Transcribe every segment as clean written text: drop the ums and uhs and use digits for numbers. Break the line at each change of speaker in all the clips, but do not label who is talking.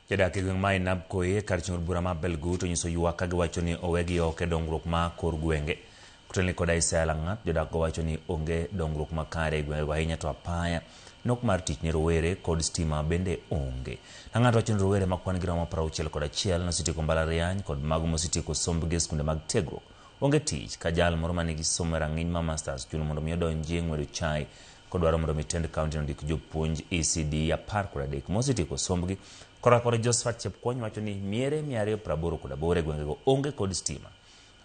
Jodak e gweng' ma Ainabkoi kar chung' od bura ma Belgut onyiso ywak ka giwacho ni owegi oko e dongruok ma kor gwenge. Kotelni kod Isaiah Lang'at, jodak go wacho ni onge dongruok makare e gwengego ahinya to apaya, nok mar tich ne rowere kod stima bende onge. Lang'at wacho ni rowere ma kwan gi romo 61 nosetieko mbalariany kod mago mosetieko sombgi e skunde mag tiegruok onge tich ka jal moro manigi somo e rang'iny ma masters chuno mondo mi odonji e ng'wedo chai kodwaro mondo mi tend kaunti ondik jopuonj ECD 13 mosetieko sombgi. Korka kod Josephat Chepkwony wacho ni miere 288 e gwengego onge kod stima.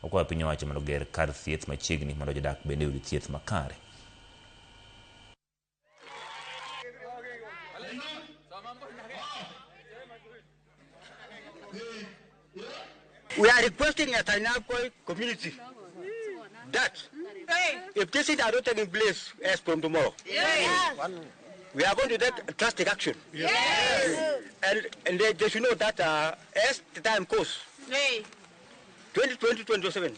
Okwayo piny owacho mondo oger kar thieth machiegni mondo jodak bende oyud thieth makare.
We are requesting as Ainabkoi community that if this is not taking place as from tomorrow, we are going to take drastic action. And they should know that as the time goes, 2020-2027,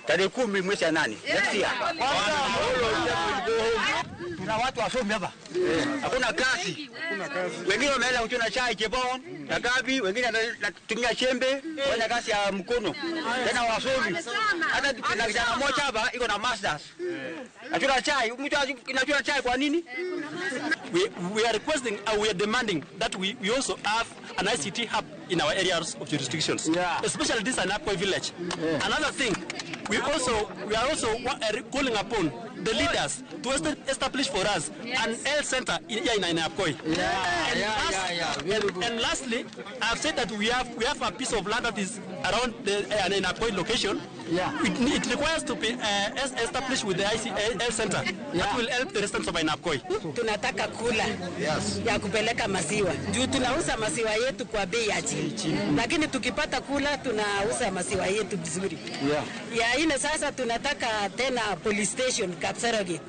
tarehe 10 mwezi ya 8 next year, all of them will go home. Tuna watu wasomi hapa, hakuna kazi. Wengine wameenda kuchuna chai Chebon na Gabi, wengine wanatumia chembe kufanya kazi ya mkono, tena wasomi. Hata kuna kijana mmoja hapa iko na masters achuna chai. Mtu anachuna chai kwa nini?
We are requesting, we are demanding that we also have an ICT hub in our areas of jurisdictions, especially this Ainabkoi village. Another thing, we are also calling upon the leaders to establish for us an health center here in Ainabkoi. And lastly, I've said that we have a piece of land that is around the Ainabkoi location. It requires to be established with the IC health center. That will help the residents of Ainabkoi.
Tunataka cooler ya kupeleka maziwa juu tunauza maziwa yetu kwa bei ya chini, lakini tukipata cooler tunauza maziwa yetu vizuri. Ya ine sasa tunataka tena police station Kapsaraget.